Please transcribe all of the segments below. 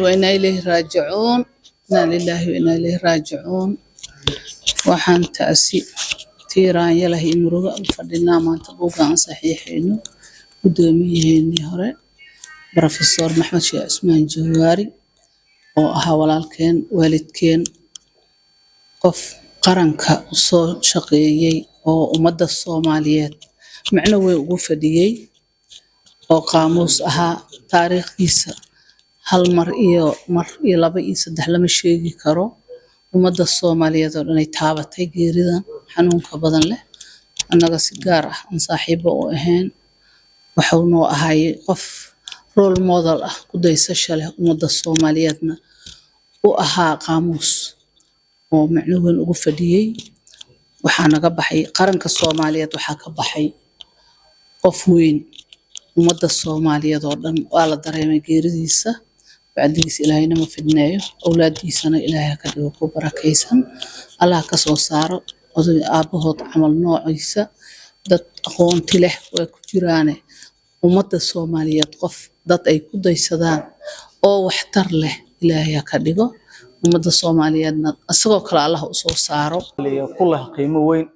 وإنا إليه راجعون، إنا لله وإنا إليه راجعون. Waxaan taasi tiiraanya leh iyo murugo u fadhinaa maanta buugga aan saxiixayno guddoomiyaheenii hore, Professor Maxamed Sheekh Cusmaan Jawaari, oo ahaa walaalkeen, waalidkeen, qof qaranka u soo shaqeeyey oo ummadda Soomaaliyeed macno weyn ugu fadhiyey, oo qaamuus ahaa. Taariikhdiisa hal mar iyo mar iyo laba iyo saddex lama sheegi karo. Ummadda Soomaaliyeed oo dhan ay taabatay geeridan xanuunka badan leh. Annaga si gaar ah aan saaxiibo u ahayn. Waxuu noo ahaayey qof role model ah, ku daysasho leh, ummadda Soomaaliyeedna u ahaa qaamuus oo macno weyn ugu fadhiyey. Waxaa naga baxay qaranka Soomaaliyeed, waxaa ka baxay qof weyn. Ummadda Soomaaliyeed oo dhan waa la dareemay geeridiisa. Bacdigiisa Ilaahayna ma fidneeyo, awlaadiisana Ilaahay ha ka dhigo ku barakaysan, Allah ka soo saaro oday aabbahood camal noociisa. Dad aqoonti leh way ku jiraane, ummadda Soomaaliyeed qof dad ay ku daysadaan oo waxtar leh Ilaahay ha ka dhigo. Ummadda Soomaaliyeedna isagoo kale Allah u soo saaro. Ku leh qiimo weyn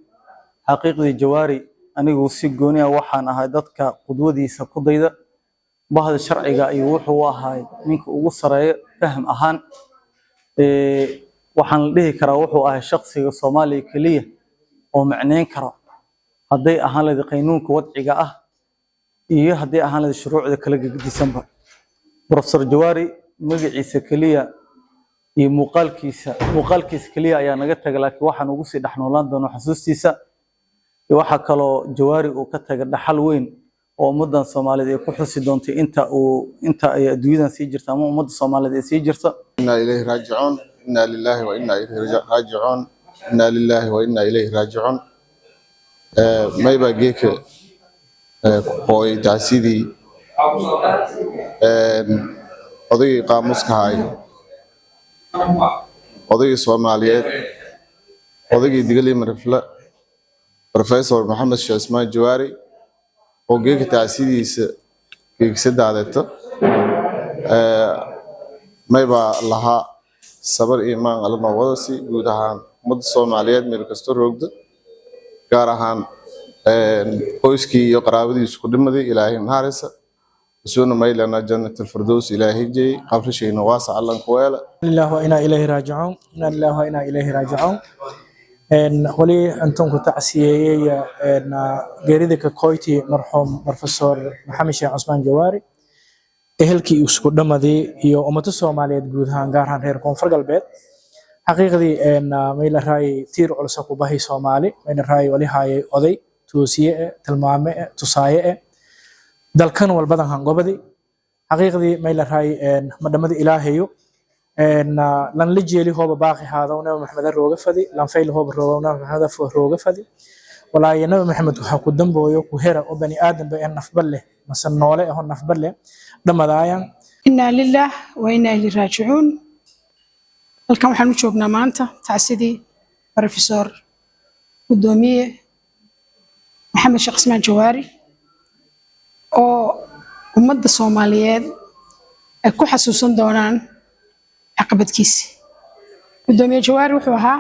xaqiiqdii Jawaari. Anigu si gooni ah waxaan ahay dadka qudwadiisa ku dayda. Bahda sharciga ayuu wuxuu u ahay ninka ugu sareeyo faham ahaan. Waxaan la dhihi karaa wuxuu ahay shakhsiga Soomaaliya keliya oo macneyn kara, hadday ahaan lahayd qaynuunka wadciga ah iyo hadday ahaan lahayd shuruucda kala gegedisanba. Professor Jawaari magaciisa keliya iyo muuqaalkiisa keliya ayaa naga taga, laakiin waxaan ugu sii dhex noolaan doonaa xasuustiisa. Waxaa kaloo Jawaari uu ka taga dhaxal weyn oo ummaddan Soomaaliyeed ay ku xusi doonto inta ay adduunyadan sii jirta ama ummadda Soomaaliyeed ay sii jirta. إنا إليه راجعون، إنا لله وإنا إليه راجعون، إنا لله وإنا إليه راجعون. Mayba geeka hooy tacsidii odaygii qaamuuska haay, odaygii Soomaaliyeed, odaygii Digli Mirifle, Professor Maxamed Sheekh Ismaan Jawaari, oo geeka tacsidiisa geegsa daadata. Mayba lahaa sabar iyo iimaan Alla noo wada si guud ahaan ummadda Soomaaliyeed meel kasta roogda, gaar ahaan qoyskii iyo qaraabadiisu ku dhimaday. Ilaahay naxariisa isuuna maylana Jannat Alfirdows Ilaahay jeey, qabrishayna waasac Allan ku weela. لله وإنا إليه راجعون، إنا لله وإنا إليه راجعون. Wali intan ku tacsiyeeyey geerida ka koyti marxuum Professor Maxamed Sheekh Cusmaan Jawaari, ehelkii isku dhamadii iyo ummadda Soomaaliyeed guud ahaan, gaar ahaan reer Koonfur Galbeed. Xaqiiqdii mayla raay tiir culus ku bahay Soomaali. Mayla raay wali haayay oday toosiye eh, tilmaame eh, tusaaye eh, dalkan walbadan hangobadi. Xaqiiqdii mayla raay madhamada Ilaahayo lan la jeeli hooba baaqi haadaw Nabi Maxamed rooga fadi, lan fayl hooba rooga Nabi Maxamed rooga fadi. Walaaye Nabi Maxamed waxa ku dambooyo ku hera oo bani aadam ba en nafba leh mase noole aho nafba leh dhamadaayan. إنا لله وإنا إليه راجعون. Halkan waxaan u joognaa maanta tacsidii Professor Gudoomiye Maxamed Sheekh Cismaan Jawaari, oo ummadda Soomaaliyeed ay ku xasuusan doonaan caqabadkiisi. Gudoomiye Jawaari wuxuu ahaa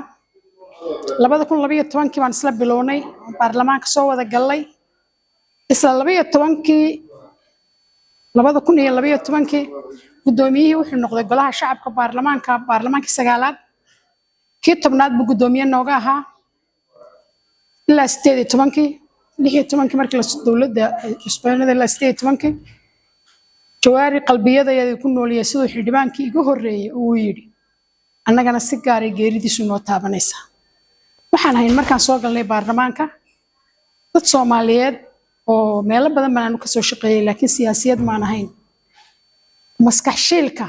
2012-kii baan isla bilownay oo baarlamaanka soo wada gallay. Isla 12-kii, 2012-kii, guddoomiyihii wuxuu noqday Golaha Shacabka baarlamaanka, baarlamaankii sagaalaad. Kii 10aad buu guddoomiye nooga ahaa ilaa 18-kii, 16-kii markii la dowladda cusboonada ilaa 18-kii. Jawaari qalbiyadayada ku nooliyay, siduu xildhibaankii iga horreeyey uu yidhi. Annagana si gaaray geeridiisu noo taabanaysaa. Waxaan ahayn markaan soo galnay baarlamaanka dad Soomaaliyeed oo meelo badan baan aanu kasoo shaqeeyey, laakiin siyaasiyad maan ahayn. Maskax shiilka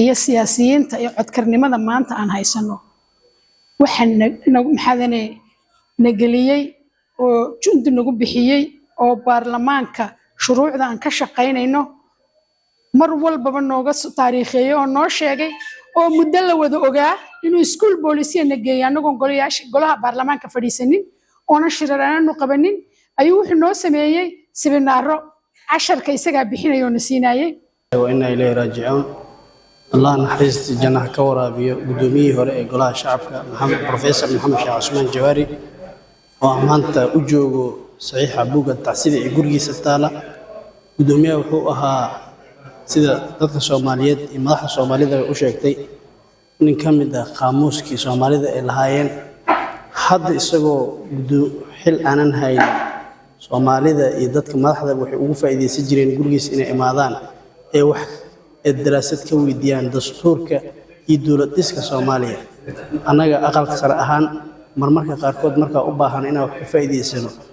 iyo siyaasiyiinta iyo codkarnimada maanta aan haysano waxa maxaadane na geliyey oo jundi nagu bixiyey oo baarlamaanka shuruucda aan ka shaqaynayno mar walbaba nooga taariikheeyey oo noo sheegay oo muddo la wada ogaa inuu iskuul boolisiya na geeyey, annagoon golayaasha golaha baarlamaanka fadhiisanin oonan shiraraanu qabanin, ayuu wuxuu noo sameeyey sibinaaro. Casharka isagaa bixinaya oo na siinaayey. Wa inaa ilayhi raajicuun. Allah naxariista jannaha ka waraabiyo guddoomiyihii hore ee Golaha Shacabka, Maxamed, Professor Maxamed Sheekh Cusmaan Jawaari, oo aan maanta u joogo saxiixa buugga tacsida ee gurigiisa taala. Guddoomiyaha wuxuu ahaa, sida dadka Soomaaliyeed iyo madaxda Soomaalida u sheegtay, nin ka mid ah qaamuuskii Soomaalida ay lahaayeen. Hadda isagoo xil aanan haynin, Soomaalida iyo dadka madaxda waxay ugu faa'iidaysan jireen gurigiisa inay imaadaan ee wax ee daraasad ka weydiiyaan dastuurka iyo dowlad dhiska Soomaaliya. Annaga Aqalka Sare ahaan, marmarka qaarkood markaa u baahan inaan wax ka faa'iidaysano